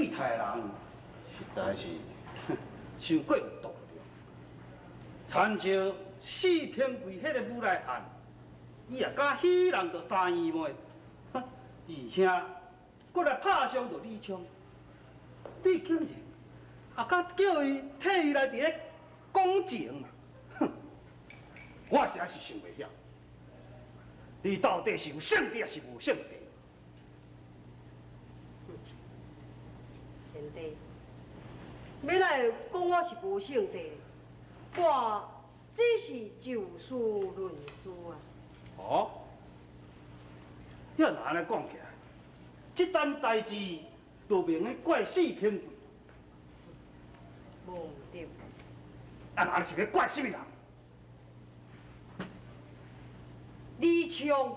对待人实在是伤过有度量。亲像四平柜彼个无赖汉，伊也敢欺人著三姨妹，而且阁来拍伤著李昌，你竟然也敢叫伊替伊来伫咧讲情啊！哼，我实在是想袂晓，你到底是有圣地，抑是无圣地？贤弟，欲哪会讲我是无圣地？我只是就事论事啊。哦，你若按呢讲起来，這單代誌就袂用怪四平柜。無毋對。啊，那是欲怪啥物人？李昌。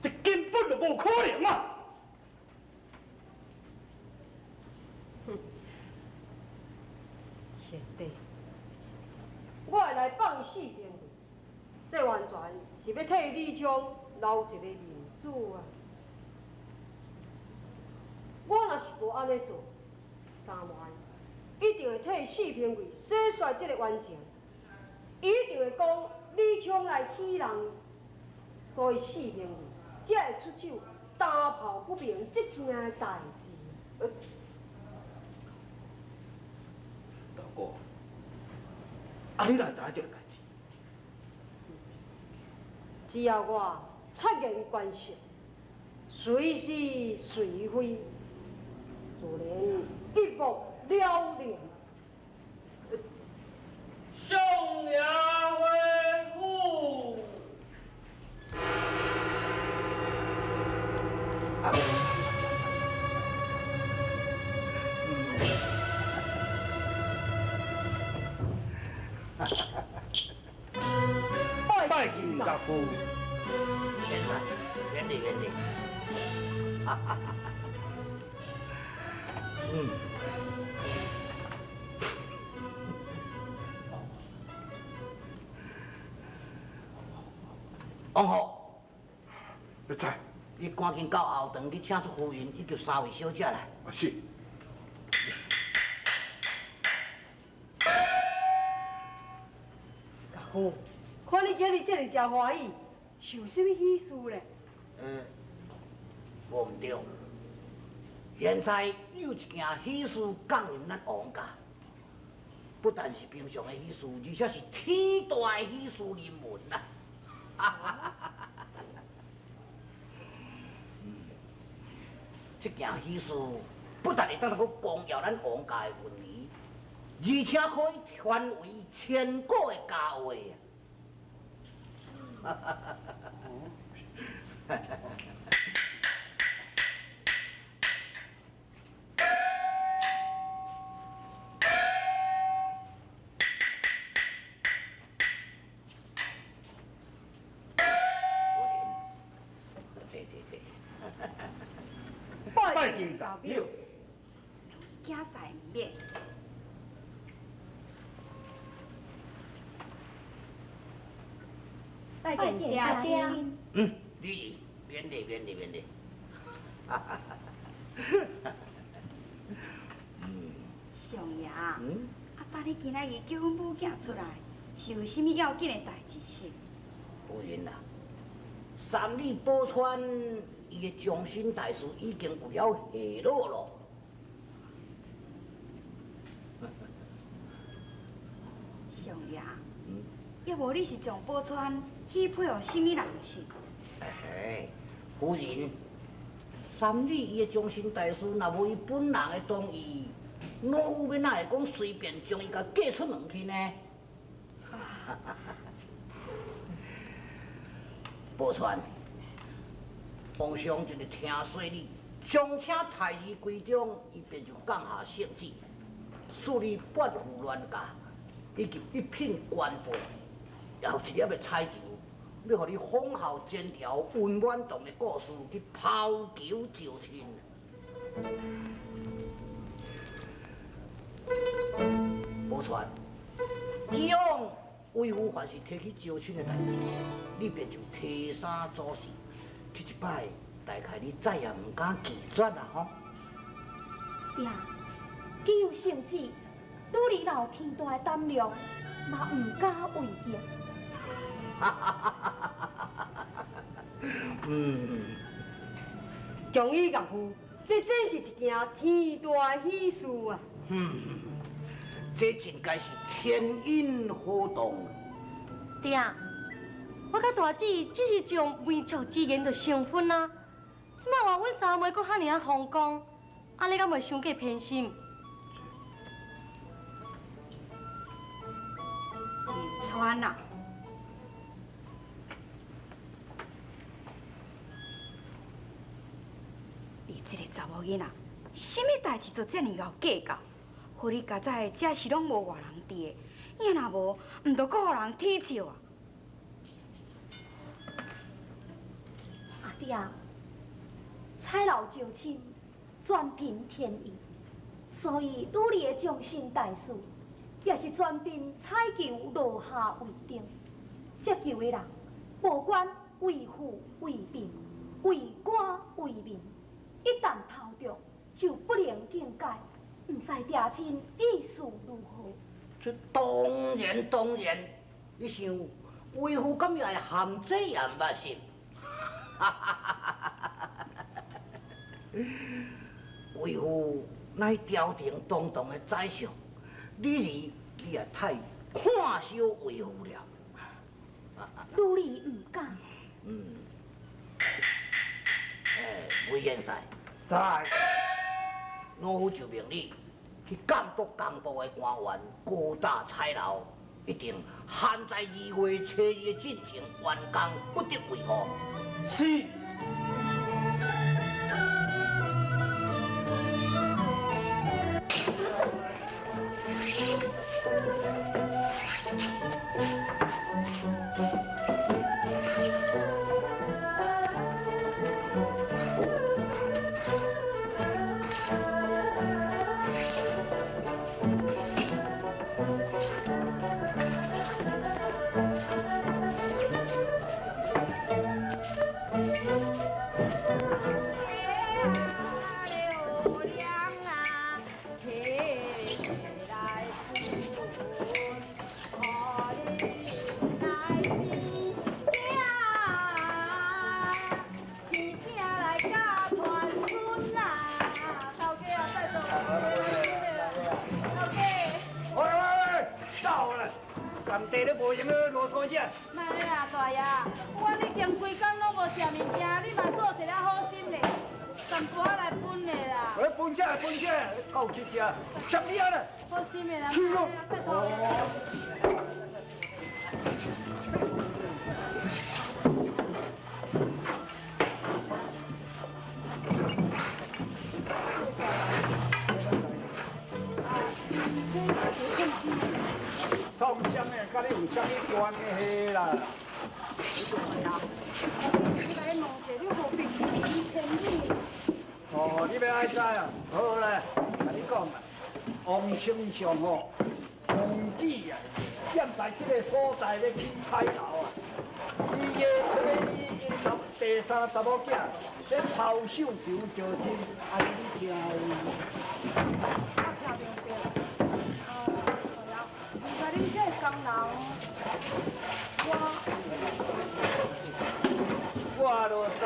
這根本就無可能啊！賢弟，我會來放伊四平櫃，這完全是欲替李昌留一个面子啊！我若是無按呢做，三妹一定會替四平櫃洗刷這個冤情，伊一定會講李昌來欺人，所以四平櫃才會出手打抱不平這件代誌。大哥，啊，你哪會知影這個代誌？只要我察言觀色，隨是隨非，自然一目了然。相爺回府。拜見岳父。先生，免禮免禮。哈哈哈！嗯。王虎，你在？你趕緊到後堂去請出夫人以及三位小姐來。啊，是。岳父，看你今日這麼誠歡喜，是有啥物喜事咧？嗯，無毋對。現在有一件喜事降臨咱王家，不但是平常的喜事，而且是天大的喜事臨門啊！這件喜事不但會當閣光耀咱王家的運氣，而且可以傳為千古的佳話啊！拜見大表。驚使毋免。拜見爹親。嗯，女兒，免禮免禮免禮。相爺，阿爸你今仔日叫阮母囝出來，是有啥物要緊的代誌是？夫人啊，三里寶川伊的終身大事已經有了下落咯。相爺，抑無你是將寶川許配予啥物人是？嘿，夫人，三里伊的終身大事，若無伊本人的同意，老夫欲哪會講隨便將伊共嫁出門去呢？寶川，皇上一日聽說你將請太醫歸中，伊便就降下聖旨，賜你八副鑾駕，以及一品官報，也有一粒的彩球，欲予你封號前朝溫婉堂的故事去拋球就親。寶川，以往為夫凡是提起招親的代誌，你便就提衫做事。這一擺，大概你再也毋敢拒絕啦吼。爹，既有聖旨，女兒若有天大的膽量，嘛毋敢違逆。嗯，強伊岳父，這真是一件天大的喜事啊！嗯，這真該是天陰好動。爹，我佮大姊只是將媒妁之言就成婚啊，這擺話阮三妹閣遐爾仔風光，按呢敢袂傷過偏心？銀川啊，你這個查某囡仔，啥物代誌都遮爾𠢕計較，予你家知這是攏無外人佇的，伊若無，毋著閣予人恥笑啊！阿爹，彩樓招親，全憑天意，所以女兒的終身大事，也是全憑彩球落下為定。接球的人，無管為富為貧、為官為民，一旦拋中，就不能更改。毋知爹親意思如何？這當然當然，你想為父敢會含這也毋捌是？為父乃朝廷堂堂的宰相，女兒你也太看小為父了。女兒毋敢。嗯。欸，魏元帥，在。老夫就命你去監督工部的官員高大彩樓，一定限在2月初2的進前完工，不得違誤。是。哦，你欲爱知啊？好啦，共你講啦，王丞相吼，奉旨啊，踮在這个所在咧起彩樓啊，2月初2𪜶第三查某囝咧拋繡球招親，按呢你聽有？我聽著是。大爺，毋知恁這个工人，我就知啊。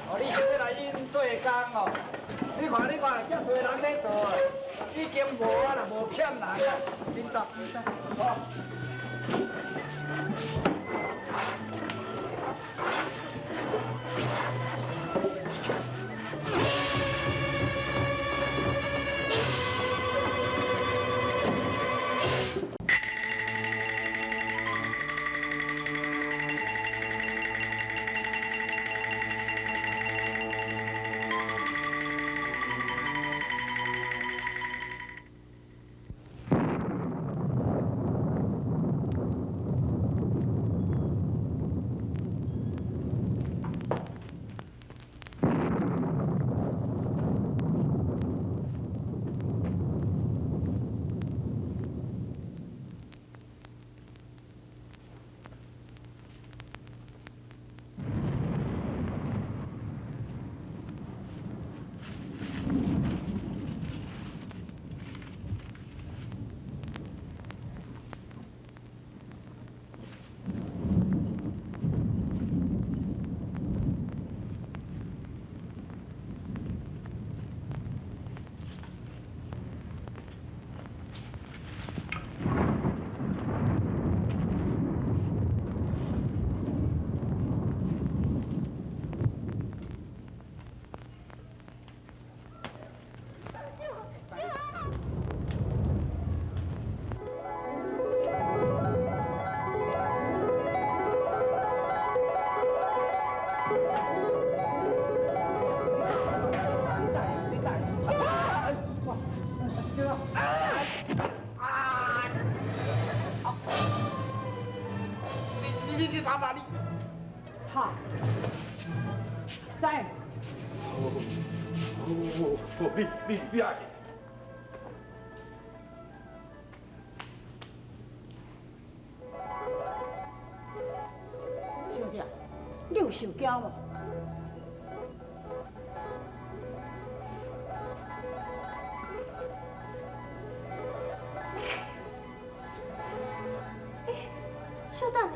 哦，你想欲來𪜶做工哦？你看，你看，遮濟人咧做啊，已經無啊啦，無欠人啊，恁走，恁走，好。你打吧你。哈，在。哦，你爱。小姐，你有受惊无？欸，稍等下。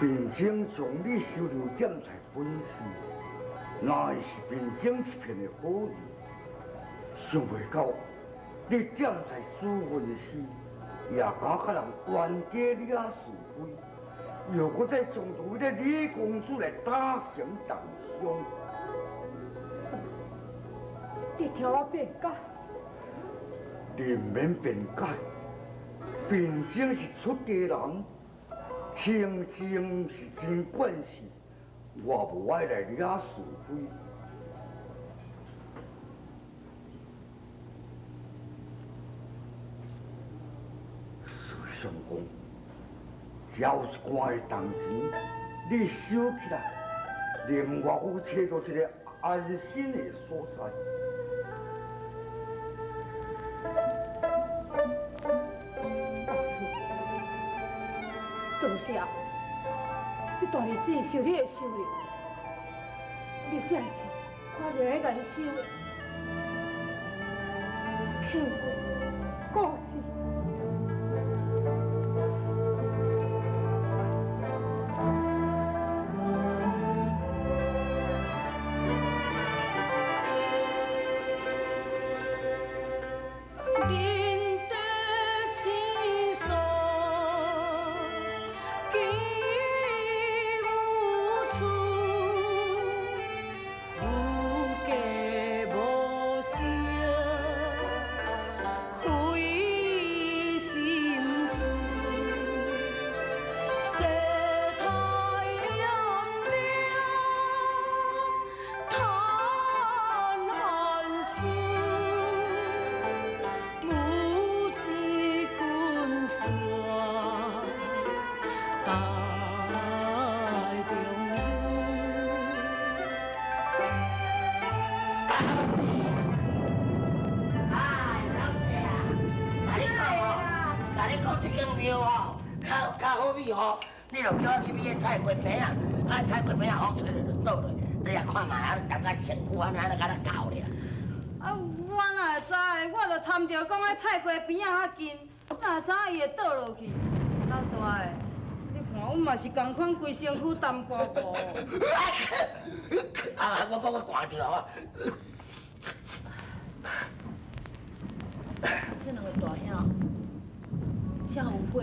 贫僧将你收留点菜本事，乃是贫僧一片的好意。想袂到你点菜煮饭时，也敢佮人冤家惹是非，又阁再将彼个李公子来打成重伤。什么？你听我辩解？你毋免辩解，贫僧是出家人。清净是真惯势，我无爱来惹是非。师相公，只有一寡的铜钱，你收起来，另外阁找到一个安心的所在。多谢，这段日子受你的收留，你这钱我就会共你收的。骗过，故事。你就叫我去买菜瓜饼啊，啊菜瓜饼啊，风吹落就倒落，你也看觅啊，淡甲身躯按呢按呢敢若厚尔。啊，我哪会知？我就贪著讲彼菜瓜边仔较近，哪会知影伊会倒落去？老大的，你看阮嘛是仝款，规身躯澹糊糊。啊！我讲我寒著啊！这两个大兄，遮有火，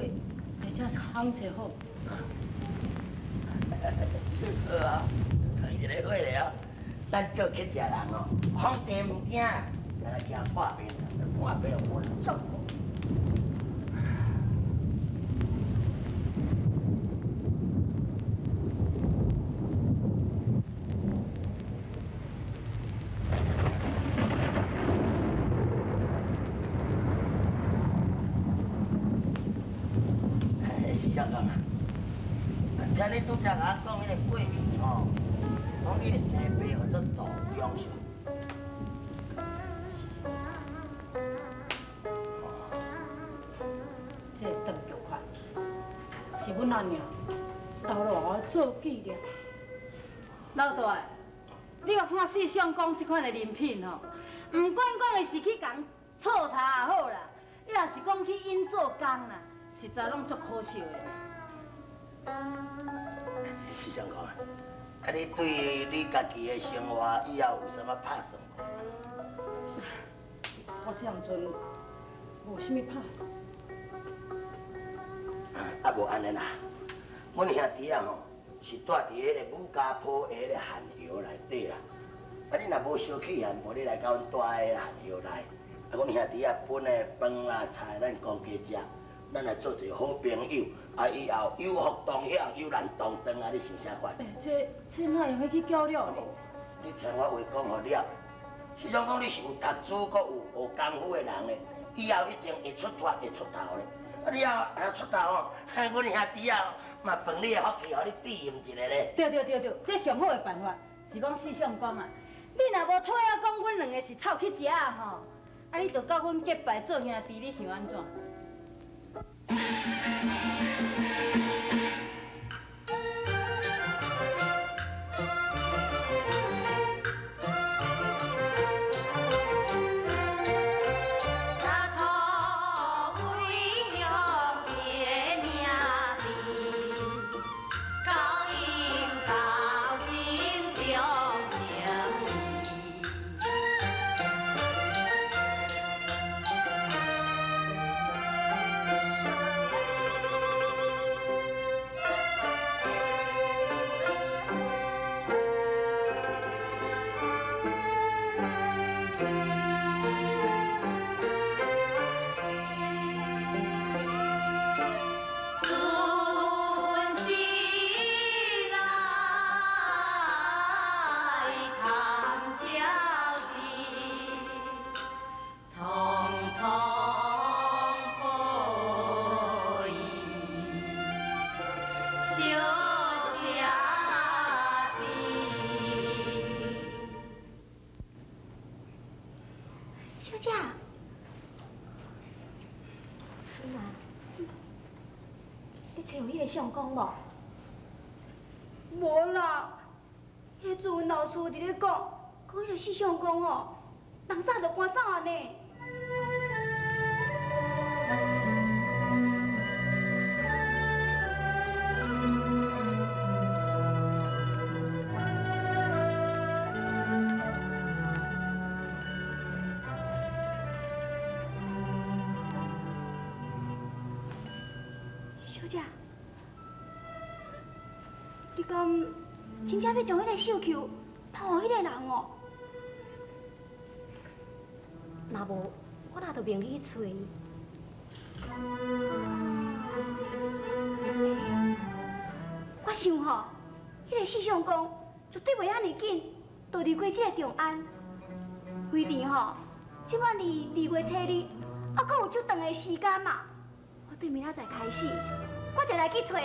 而且行情好。好啊，一个火咧哦，咱做客家人哦，皇帝毋惊，咱来惊破病，破病无人照顾。是啥讲啊？听你拄才共我讲彼个过去吼，讲你的生爸号做杜忠是无？这是阮阿娘留落予我做纪念。老大，你共看四相公这款的人品吼，毋管讲伊是去共错查也好啦，伊若是讲去引做工啦，实在拢足可惜的。四相公啊，啊你对你家己的生活以后有啥物拍算无？我这当阵无啥物拍算。啊，无按呢啦，阮兄弟啊吼，是住伫彼个武家坡的彼个旱窑内底啦。啊，你若无相去嫌，无你来共阮住彼个旱窑内。啊，阮兄弟啊分的饭啦菜，咱公家食，咱来做一个好朋友。啊，以后有福同享，有难同当，啊，你想啥款？欸，这哪会用得去交了？你听我话讲予了，是讲讲你是有读书，阁有学功夫的人咧，以后一定会出脱，会出头咧。啊，你后若出头哦，阮兄弟啊嘛饭你的福气，予你体验一下咧。对对对对，这上好的办法是讲四相公啊，你若无讨厌讲阮两个是臭乞食仔吼，啊，你就佮阮结拜做兄弟，你想按怎？小姐，孙啊，你揣有彼个相公无？无啦，彼个自阮老师伫咧讲，讲彼个四相公哦，人早就搬走啊呢。小姐，你敢真正欲将彼个绣球抛予彼个人哦？若无，我哪就命你去揣伊。我想吼，彼个四相公绝对袂遐尔紧就离开这个长安。非常吼，这摆离2月初2，犹阁有足长的时间嘛。我对明仔载开始，我就来去揣，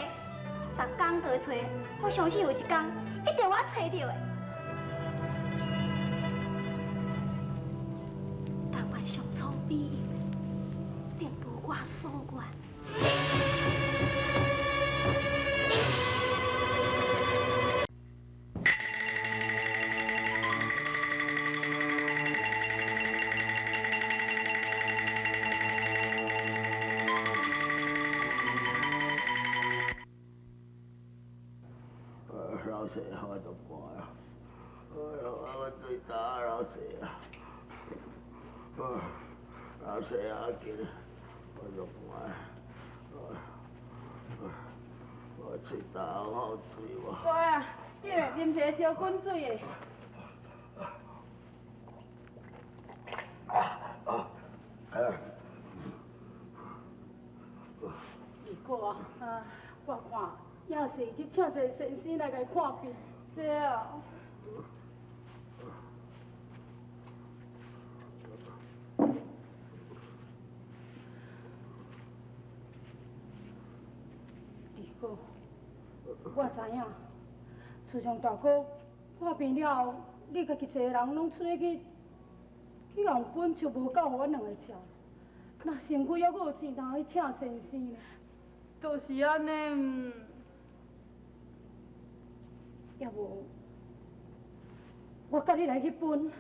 逐工都会揣，我相信有一天一定我揣著的。但愿上苍庇佑，定如我所愿。老师，我都寒啊！哎呦，我最大老师啊！老师啊，紧，我都寒。我喙焦好水无？乖啊，你来啉一个烧滚水的。二哥啊，我看也是去请一个先生来共伊看病。这哦。二哥，我知影，自从大哥破病了后，你家己一个人拢出去去共分，就无够予阮两个食。那身躯犹阁有钱通去请先生呢？就是按呢。抑无，我佮你来去分。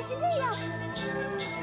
是你啊！